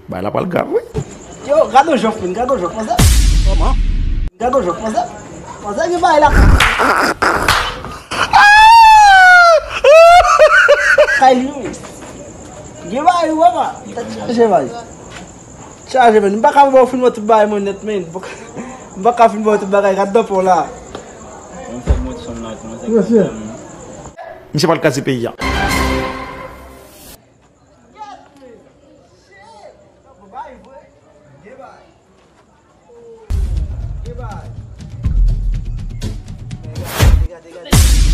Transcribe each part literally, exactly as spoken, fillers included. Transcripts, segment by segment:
Bagay la pral grav, wi. Yo, gade yon jòf, men, gade yon jòf, manzè. Kòman? Gade yon jòf, manzè. Manzè gen bagay la. Kay li, wi. Gen bagay, wi, papa. Chaje, bagay. Chaje, men. M pa ka ba w fin wè tout bagay mwen nèt, men. M pa ka fin ba w tout bagay, gad dan pon la. Mwen fè mwen sòm nan, kòman sa ki fè m? Misye pral kraze peyi a.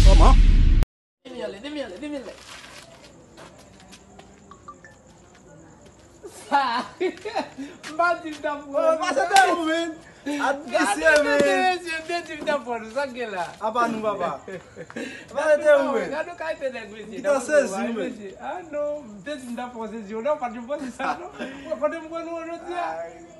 Kòman? Sa, m pa di m t ap pran. Pase te ou, men. Admisye, men. Mesye, m te di m t ap pran. Sa k gen la? Apa nou, papa. Pase te ou, men. Gade kalite nèg, mesye. Ki tan sezi, men. Ah non, m te di m t ap pran sezi. Non, pa di m pran sa, non. Kote m pran nou jodi a?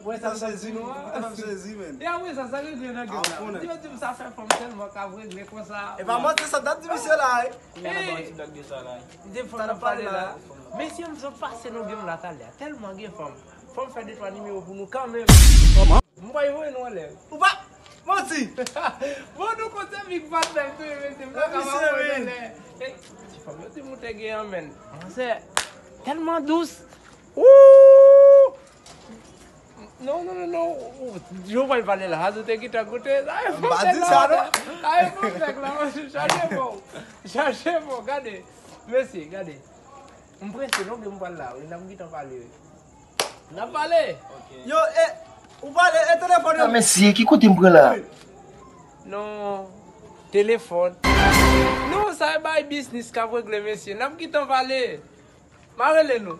Wè sa m t ap di nou an. Sa m sezi, men. Ya, wè sa, sa regle nan gèm la. Di yo di m sa fè fanm tèlman ka regle konsa. E pa manti, sa dat di misye la, wi. Kounye a n ap ba yon ti blòk de sa la. De fanm n ap pale la. Mesye, m sot pase nan gèm la talè a. Tèlman gen fanm. Fò m fè de twa nimewo pou nou kanmenm. Kòman? M pral voye nou anlè. Ou pa manti. Bon, nou konn se big bad bèl tou, mesye. M pa ka voye nou anlè. Ti fanm yo te moute gen an, men. Manzè tèlman dous. Ooh! Non, non, non, non. Ou, ou, yo pral pale la. Azou te gentan koute. M pa di sa, non. Ay, fò fèk la. Chaje bon. Chaje bon. Gade. Mesye, gade. M prese, non, ke m pral la. Wi, n ap gentan pale, wi. N ap pale. Yo, e, ou pale, e telefòn yo. Ah, mesye, ki kote m pran la? Non, telefòn. Non, sa e bay biznis k ap regle, mesye. N ap gentan pale. M a rele nou.